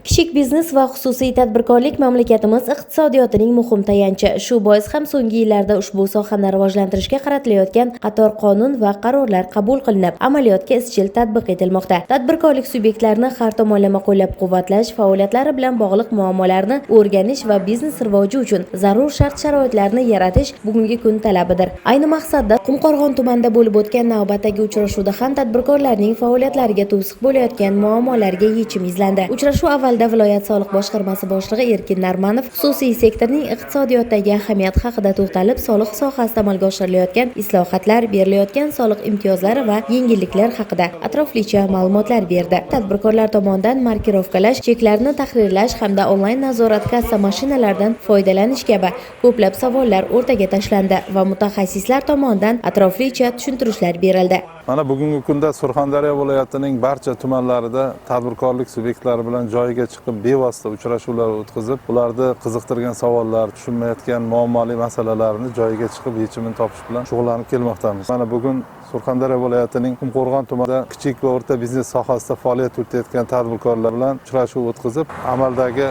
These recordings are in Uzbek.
Kichik biznes va xususiy tadbirkorlik mamlakatimiz iqtisodiyotining muhim tayanchi. Shu bois ham so'nggi yillarda ushbu sohani rivojlantirishga qaratilayotgan qator qonun va qarorlar qabul qilinib, amaliyotga izchil tatbiq etilmoqda. Tadbirkorlik subyektlarini har tomonlama qo'llab-quvvatlash, faoliyatlari bilan bog'liq muammolarni o'rganish va biznes rivoji uchun zarur shart-sharoitlarni yaratish bugungi kun talabidir. Ayni maqsadda Qumqo'rg'on tumanida bo'lib o'tgan navbatdagi uchrashuvda ham tadbirkorlarning faoliyatlariga to'siq bo'layotgan muammolarga yechim izlandi. Uchrashuv avvalida viloyat soliq boshqarmasi boshlig'i Erkin Narmanov xususiy sektorning iqtisodiyotdagi ahamiyati haqida to'xtalib, soliq sohasida amalga oshirilayotgan islohotlar, berilayotgan soliq imtiyozlari va yengilliklar haqida atroflicha ma'lumotlar berdi. Tadbirkorlar tomonidan markirovkalash, cheklarni tahrirlash hamda onlayn nazorat kassa mashinalaridan foydalanish kabi ko'plab savollar o'rtaga tashlandi va mutaxassislar tomonidan atroflicha tushuntirishlar berildi. Mana bugungi kunda Surxondaryo viloyatining barcha tumanlarida tadbirkorlik subyektlari bilan joyiga chiqib bevosita uchrashuvlar o'tkazib, ularni qiziqtirgan savollar, tushunmayotgan muammoli masalalarni joyiga chiqib yechimini topish bilan shug'ullanib kelmoqdamiz. Mana bugun Surxondaryo viloyatining Qumqo'rg'on tumanida kichik va o'rta biznes sohasida faoliyat yuritayotgan tadbirkorlar bilan uchrashuv o'tkazib, amaldagi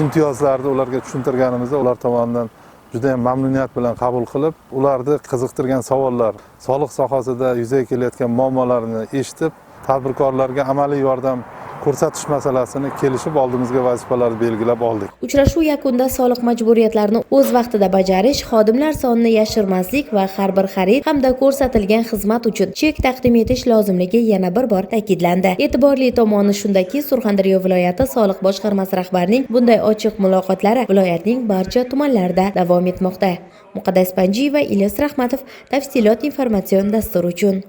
imtiyozlarni ularga tushuntirganimizda ular tomonidan juda ham mamnuniyat bilan qabul qilib, ularni qiziqtirgan savollar, soliq sohasida yuzaga kelayotgan muammolarni eshitib, tadbirkorlarga amaliy yordam ko'rsatish masalasini kelishib, oldimizga vazifalarni belgilab oldik. Uchrashuv yakunida soliq majburiyatlarini o'z vaqtida bajarish, xodimlar sonini yashirmaslik va har bir xarid hamda ko'rsatilgan xizmat uchun chek taqdim etish lozimligi yana bir bor ta'kidlandi. E'tiborli tomoni shundaki, Surxondaryo viloyati soliq boshqarmasi rahbarining bunday ochiq muloqotlari viloyatning barcha tumanlarida davom etmoqda. Muqaddas Panjiyeva, Ilyos Rahmatov, Tafsilot informatsion dasturi uchun.